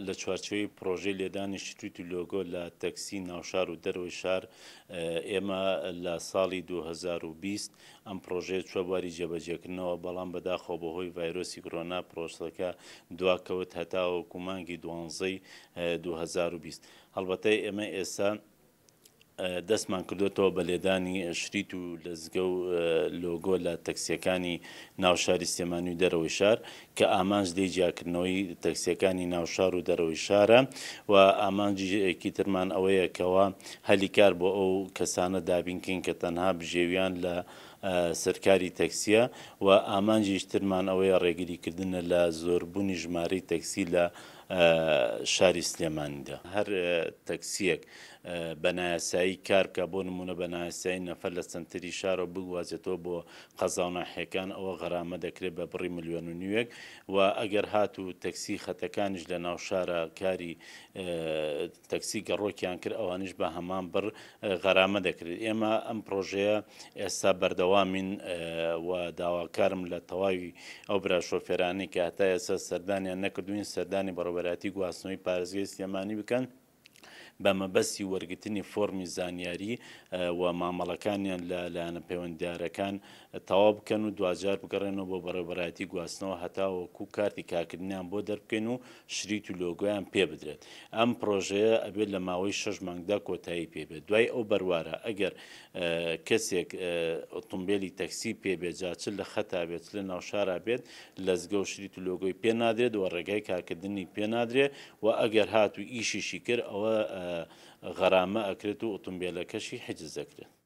لە چوارچێوەی پڕۆژەی لێدانی شریت و لۆگۆ لە تەکسی ناوشار و دەرەوەی شار، ئێمە لە ساڵی 2020 ئەم پڕۆژەیە چووە بواری جێبەجێکردنەوە، بەڵام بەداخەوە بەهۆی ڤایرۆسی کۆرۆنا پڕۆسەکە دواکەوت هەتاوەکو مانگی دوانزەی 2020. هەڵبەتە ئێمە ئێستا دەستمان کردۆتەوە بە لێدانی شریت و لەزگە و لۆگۆ لە تەکسیەکانی ناو شاری سلێمانی و دەرەوەی شار کە ئامانج لێی جیاکردنەوەی تەکسیەکانی ناو شار و دەرەوەی شارە و ئامانجێکی ترمان ئەوەیە کەوا هەلی کار بۆ ئەو کەسانە دابین کەین کە تەنها بژێویان لە سەرکاری تەکسیە و ئامانجیش ترمان ئەوەیە ڕێگری کردنە لە زۆربوونی ژمارەی تەکسی لە شاری سلێمانیدا. هەر تەکسیەک بە نایاسایی کار بکات، بۆ نموونە بە نایاسایی نەفەر لە سەنتەری شارەوە بگوازێتەوە بۆ قەزا و ناحیەکان ئەوە غەرامە دەکرێت بە بڕی ملیۆن و نیوێک و ئەگەر هاتوو تەکسی خەتەکانیش لە ناو شارا کاری تەکسی گەڕۆکیان کرد ئەوانیش بە هەمان بڕ غەرامە دەکرێت. ئێمە ئەم پڕۆژەیە ئێستا بەردەوامین و داواکارم لە تەواوی ئەو برا شۆفێرانەی کە هەتا ئێستا سەردانیان نەکردووین سەردانی بەڕێوەبەرایەتی گواستنەوەی پارێزگای سلێمانی بکەن بە مەبەستی وەرگرتنی فۆرمی زانیاری و مامەڵەکانیان لە لایەنە پەیوەندیدارەکان تەواو بکەن و دواجار بگەڕێنەوە بۆ بەڕێوەبەرایەتی گواستنەوە هەتاوەکو کارتی کارکردنیان بۆ دەربکەین و شریت و لۆگۆیان پێ بدرێت. ئەم پڕۆژەیە ئەبێت لە ماوەی شەش مانگدا کۆتایی پێ بێت. دوای ئەو بەروارە ئەگەر کەسێک ئۆتۆمبێلی تەکسی پێ بێت جا چ لە خەتا بێت چ لە ناوشارا بێت لەزگە و شریت و لۆگۆی پێ نادرێت و ڕێگای کارکردنی پێ نادرێت و ئەگەر هاتوو ئیشیشی کرد ئەوە غەرامە ئەکرێت و ئۆتۆمبێلەکەشی حجز دەکرێت.